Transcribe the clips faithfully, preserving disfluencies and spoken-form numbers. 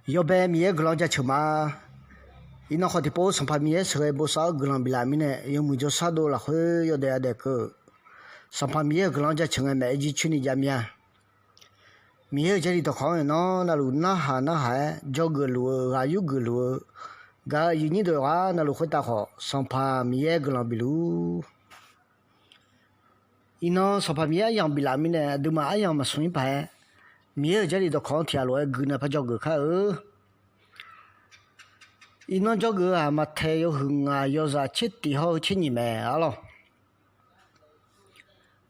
Yawbae Miqyaer guiqlanq jaceuq ma. Iqnan khawf tiqpov Sanqpaq Miqyaer sheuqghae bosav-awr guiqlanq biflaf mirnae, yawmuiq jawrshar dov lafkhoer yawdaef yadaef keuv-eu, Sanqpaq Miqyaer-euq guiqlanq jaceuq ngae maeq-aer jircoer ni jav mir-a. Miqyaer-euq Jarlif dawqkawq-anr iqnan navluf narhaq narhaq-aer dzawgeuf luf-eu, ghaq yurgeuf luf-eu, gaq-euq aqyuif nyir deuq yawqghaq navluf khoertav khawf, Sanqpaq Miqyaer guiqlanq bifluf-ur. Iqnan Sanqpaq Miqyaer aryamq biflaf mirnae, aqduimaf aryamq maqsmq-ir paq-aer, Miqyaer-euq Jarlif dawqkawq-anr tiqghaq lof-aer gui nae par dzawgeuf kar-eu. Iqnan dzawgeuf-eu-aq, Maqtaeq yawhuiq ngaq yawzaq tser tiq hawr-eu tser nyiq mae arlawr.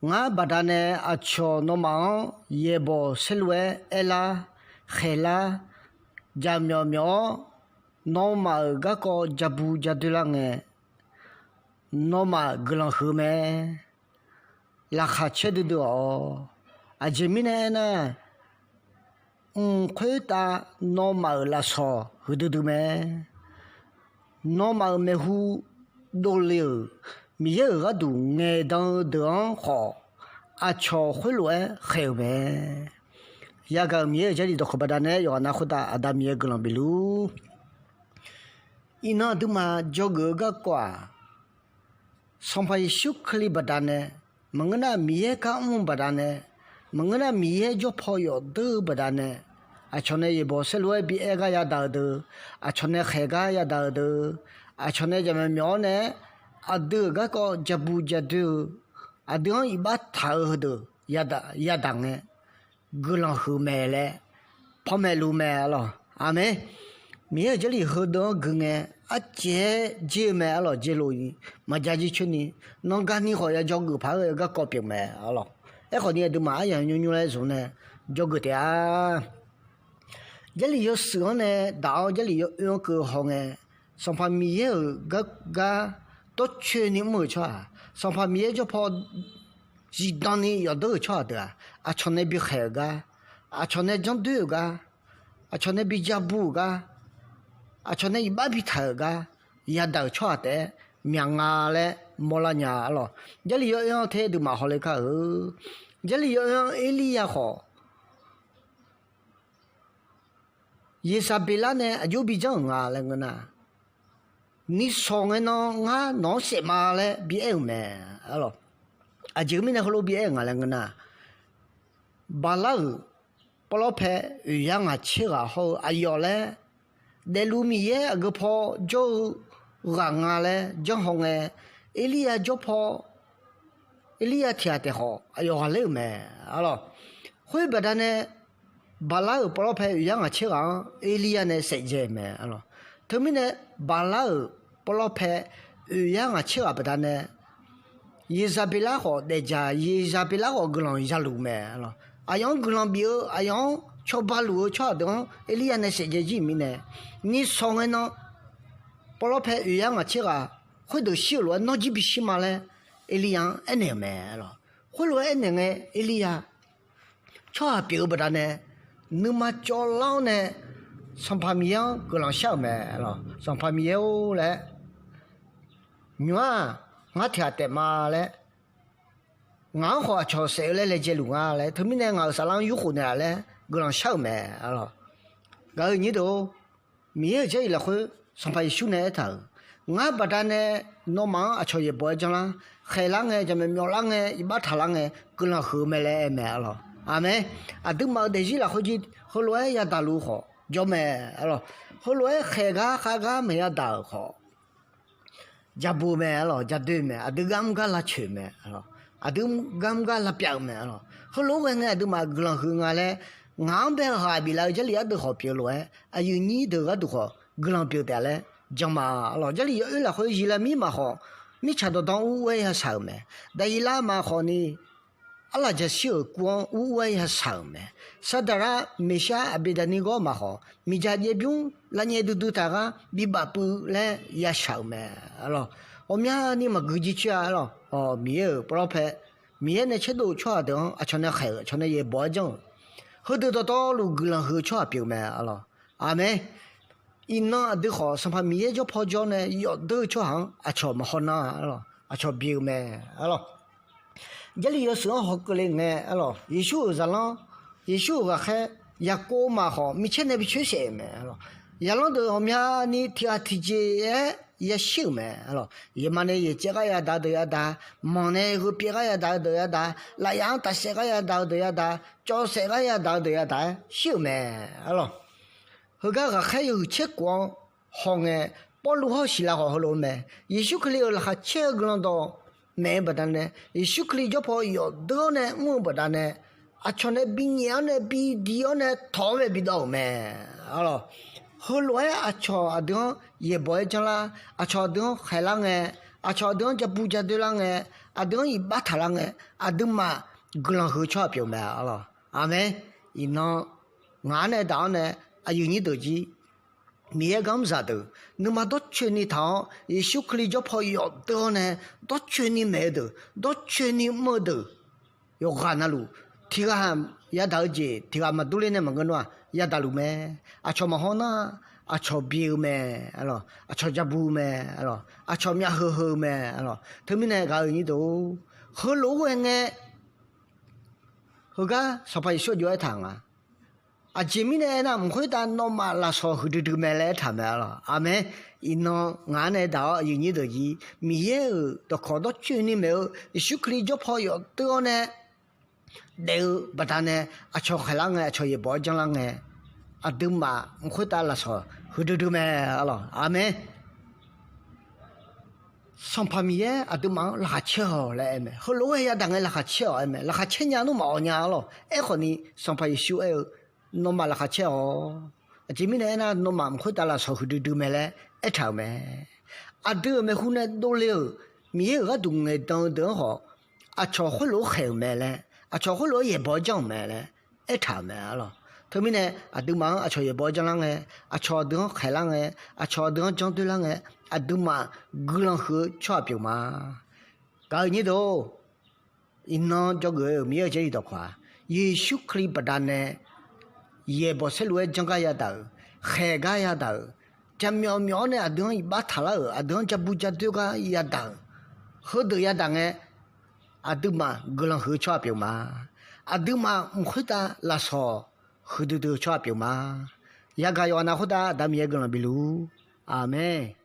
Ngar baqdanae aqcawq nawmaf-anr yaeqbawq saerlu-aer aerlar, khaeqlar, jaqmyawf myawf-awr, nawmaf-euq garkawv ja bu ja doer lar ngae, nawmaf guiqlanq huiq-eu mae. Laqkhaq caer duidui-awq. Aqjeq mirnae aernar, mq khoertav nawmaf-euq lafsawq huiqdui dui mae. Nawmaf-euq maeqhu dovle-euq Miqyaer-euq gharduq ngaeqdan-eu deuq-anr khawf, aqcawq khoerlof-aer khaeq-euq mae. Yagaq-euq Miqyaer-euq Jarlif dawqkawq baqdanae yawqghaq nav khoertav Aqda Miqyaer guiqlanq bifluf-ur. Iqnan aqduimaf dzawgeuf-eu garkawv-aq, Sanqpaq Yeqsur Kali baqdanae, maqngeur nar Miqyaer gar mr-eu baqdanae, maqngeur nar Miqyaer jawrpaw yawfdeur-eu baqdanae, aqcawq nae yaeqbawq saerlu-aer bi aer gar yadaq-euq deuq, aqcawq nae khaeq gar yadaq-euq deuq, aqcawq nae jaqmyawf myawf-awr nae, aqdui-euq garkawv ja bu ja doer-eu, aqdui-anr iqbax taq-eu heudeuq yadaq ngae, guiqlanq huiq mae laer panmaeq luf mae arlawr. Aqmeq. Miqyaer-euq Jarlif heudeuq-anr gui ngae, arcaev-aer jer-eu mae arlawr, jer lof-i maqja jircoer ni, nanrgar ni khawf ya dzawgeuf paq-aer ghae-eu garkawv pyeuf mae arlawr. Aerkhawf ni aqduimaf aryamq nymr nymr laer zmq nae dzawgeuf taef-a. Jarlif yawshuif-anr nae daq-awr Jarlif yawoer-anr keuv haw ngae, Sanqpaq Miqyaer-euq gar gar dawrcoeni mr-euq tsawrhaq, Sanqpaq Miqyaer jawrpaw zifdan ni yawfdeur-euq tsawrhaq deuq-aq, aqcawq nae bi khaeq-euq gar, aqcawq nae janr doer-euq gar, aqcawq nae bi ja bu-euq gar, aqcawq nae iqbax bi taq-euq gar yadaq-euq tsawrhaq taef-aer myaq nga laer mawrlar nya arlawr. Jarlif yawoer-anr teu aqduimaf hawle kar-eu. Jarlif yawoer-anr Erlirya khawf, Yeqzaqbeqlar nae aqjox bi janr-euq nga laer ngeur nar, ni sawq ngae nan ngar nawq-anr saef ma laer bi aer-euq mae arlawr. Aqjeq mirnae heulof bi aer-euq nga laer ngeur nar, Baqlar-euq pawrlawr pae oeq yar ngaq tser ghaq hawr-eu aqyawf laer daefluf Miqyaer aqgeu paw jawr-eu ghaq nga laer janr haw ngae, Erlirya jawr paw, Erlirya tiq ghaq taef khawf aqyawf ghaqler-euq mae arlawr. Khoer baqdanae, Baqlar-euq pawrlawr pae oeq yar ngaq tser ghaq-anr Erlirya nae saef dzae-euq mae arlawr. Teumirnae, Baqlar-euq pawrlawr pae oeq yar ngaq tser ghaq baqdanae, Yeqzaqbeqlar khawf daefdzaq, Yeqzaqbeqlar khawf guiqlanq yaluf mae arlawr. Aqyawf-anr guiqlanq bif-eu, aqyawf-anr cawba luf-eu tsawrhaq deuq-anr Erlirya nae saef dzae jir-euq mirnae, ni sawq ngae nan pawrlawr pae oeq yar ngaq tser ghaq khoerdeuq shir-euq lof-aer nawr jir bishir ma laer Erlirya-anr aernaeq-euq mae arlawr. Khoerlof-aer aernaeq ngae Erlirya tsawrhaq pyeuf-eu baqdanae, nuima cawvlar-awr nae Sanqpaq Miqyaer-anr guiqlanq shar-euq mae arlawr. Sanqpaq Miqyaer-or laer, nymq-aq, ngar tiq ghaq taef ma laer, ngaq-anr khawf aqcawq saef-eu laer laejae luf nga laer, teumirnae ngaq-euq saflar-anr yurkhof naeqlaf laer guiqlanq shar-euq mae arlawr. Gaq-euq nyir deuq-or, Miqyaer-euq Jarlif lafkhoer Sanqpaq Yeqsur nae aertaq-euq, ngar baqdanae nawmaf-anr aqcawq yaeqbawq-aer janrlar, khaeqlar ngae, jaqmyawf myawflar ngae, iqbax taqlar ngae, guiqlanq huiq-eu mae laer aer mae arlawr. Aqmeq. Aqduimaf-euq daefzir lafkhoer jir heulof-aer yadaq luf khawf jawr mae arlawr. Heulof-aer khaeq gar khav gar maqya daq-euq khawf, ja bu-eu mae arlawr, ja doer-eu mae, aqdui gar mr gar lavcoeq-eu mae arlawr, aqdui gar mr gar lavpyav-euq mae arlawr. Heulof-aer ghae ngae aqduimaf guiqlanq huiq nga laer, ngaq-anr bae ghaq biflaf-eu Jarlif ardeuv khawf pyeuf lof-aer, aqyuif nyir deuq gharduq khawf guiqlanq pyeuf taef laer jan ma arlawr. Jarlif yawoer lafkhoer Yeqlavmir maf khawf, mirtsaq dawqdan ur ur-aer yashaq-euq mae. Daqyeqlar maf khawf ni, arlaqjaqshir-euq kuv-anr ur ur-aer yashaq-euq mae. Saqdaqlar, Meqshar, Aqbeqdaqni gawr maf khawf, miqdzaq jaev bymr lavnyaev duidui taq gar bibaf puiv laer yashaq-euq mae arlawr. Ghawqmyani maqgui jircoer-a arlawr. Miqyaer-euq pawrlawr pae, Miqyaer nae tserdov-euq tsawrhaq deuq-anr aqcawq nae khaeq-euq, aqcawq nae yaeqbawq-aer janr-euq, heudeuq dawqtawvluf guiqlanq huiq-eu tsawrhaq pyeuf-eu mae arlawr. Aqmeq. Iqnan aqdui khawf Sanqpaq Miqyaer jawrpaw jawr nae yawfdeur-eu tsawrhaq-anr aqcawq maqhaw nar arlawr, aqcawq bi-eu mae arlawr. Jarlif yawshuif-anr hawkeuvle ngae arlawr, Yeqsur-euq zaqlanr, Yeqsur-euq ghaqkhaer Yaqkov maf khawf micaer nae bi coer saef-euq mae. Zaqlanr deuq ghawqmyani tiq ghaq tiqjeq-aer yashir-euq mae. Yaeqma nae yaeqcaev gar yadaq-eu deuq yadaq, manq nae gheu pyaev gar yadaq-eu deuq yadaq, lafyaf-anr tafsaef gar yadaq-eu deuq yadaq, cawv saef gar yadaq-eu deuq yadaq-aer shir-euq mae. Heugar ghaqkhaer yawhuiq tser khof-anr hawngae, Pawrluv hawr Siqlaq khawf heulof-aer mae. Yeqsur Kali-euq laqkhaq caer-eu guiqlanq dawq maeq-eu baqdanae, Yeqsur Kali jawrpaw yawf deur-awr nae mr-eu baqdanae, aqcawq nae binyaef-awr nae bidiq-awr nae tawq-awr mae bidawv-euq mae. Arlawq, heulof-aer aqcawq aqdui-anr yaeqbawq-aer janrlar, aqcawq aqdui-anr khaeqlar ngae, aqcawq aqdui-anr jabu jadoer lar ngae, aqdui-anr iqbax taqlar ngae, aqduimaf guiqlanq huiq-eu tsawrhaq pyeuf mae. Arlawq, aqmeq. Iqnan ngaq-anr nae daq-awr nae, aqyuif nyir deuq jir, Miqyaer garmr zaqdeuq, nuima dawrcoeni taq-awr Yeqsur Kali jawrpaw yawf deur-awr nae, dawrcoeni maeq-eu deuq, dawrcoeni mr-eu deuq, yawqghaq navluf tiq ghaq yadaq-eu jeq tiq ghaq maqdur ler nae maqngeur nar-aq yadaq luf mae. Aqcawq maqhaw nar, aqcawq bi-eu mae. Aqcawq jabu-eu mae. Aqcawq myavheu heu-eu mae. Teumirnae gaq-euq nyir deuq-or, heulof-aer ghae ngae, heugar Sanqpaq Yeqsur aqjox aertaq nga. Aqjeq mirnae aernar, mq khoertav nawmaf lafsawq huiqdui dui mae laer aertaq mae. Arlawq, aqmeq. Iqnan ngaq-anr nae daq-awr aqyuif nyir deuq jir, Miqyaer-euq dawqkawq dawrcoeni maeq-eu Yeqsur Kali jawrpaw yawf deur-awr nae daef-eu baqdanae, aqcawq khaeqlar ngae, aqcawq yaeqbawq-aer janrlar ngae, aqduimaf mq khoertav lafsawq huiqdui dui mae. Arlawq, aqmeq. Sanqpaq Miqyaer aqduimaf-anr laqkhaq caer-awq laer aer mae. Heulof-aer yadaq ngae laqkhaq caer-awq aer mae. Laqkhaq caer nya nmr maqawq nya. Arlawq, aerkhawf ni Sanqpaq Yeqsur aer-eu, nawmaf laqkhaq caer-awq. Aqjeq mirnae aernar, nawmaf mq khoertav lafsawq huiqdui dui mae laer aertaq-euq mae. Aqdui-euq maeqhu nae dovle-euq Miqyaer-euq gharduq ngaeqdan-eu deuq-anr khawf, aqcawq khoerlof-aer khaeq-euq mae laer, aqcawq khoerlof-aer yaeqbawq-aer janr-euq mae laer aertaq-euq mae. Arlawq, teumirnae aqduimaf-anr aqcawq yaeqbawq-aer janrlar ngae, aqcawq aqdui-anr khaeqlar ngae, aqcawq aqdui-anr janrdui lar ngae, aqduimaf guiqlanq huiq-eu tsawrhaq pyeuf ma. Gaq-euq nyir deuq-or, iqnan jawrgeuf-eu Miqyaer-euq Jarlif dawqkawq-aq, Yeqsur Kali baqdanae yaeqbawq saerlu-aer janr gar yadaq-euq, khaeq gar yadaq-euq, jaqmyawf myawf-awr nae aqdui-anr iqbax taqlar-euq, aqdui-anr jabu jadoer gar yadaq-euq, heudeuq yadaq ngae, aqduimaf guiqlanq huiq-eu tsawrhaq pyeuf ma. Aqduimaf mq khoertav lafsawq huiqdui dui-eu tsawrhaq pyeuf ma. Yagaq yawqha nav khoertav Aqda Miqyaer guiqlanq bifluf-ur. Aqmeq.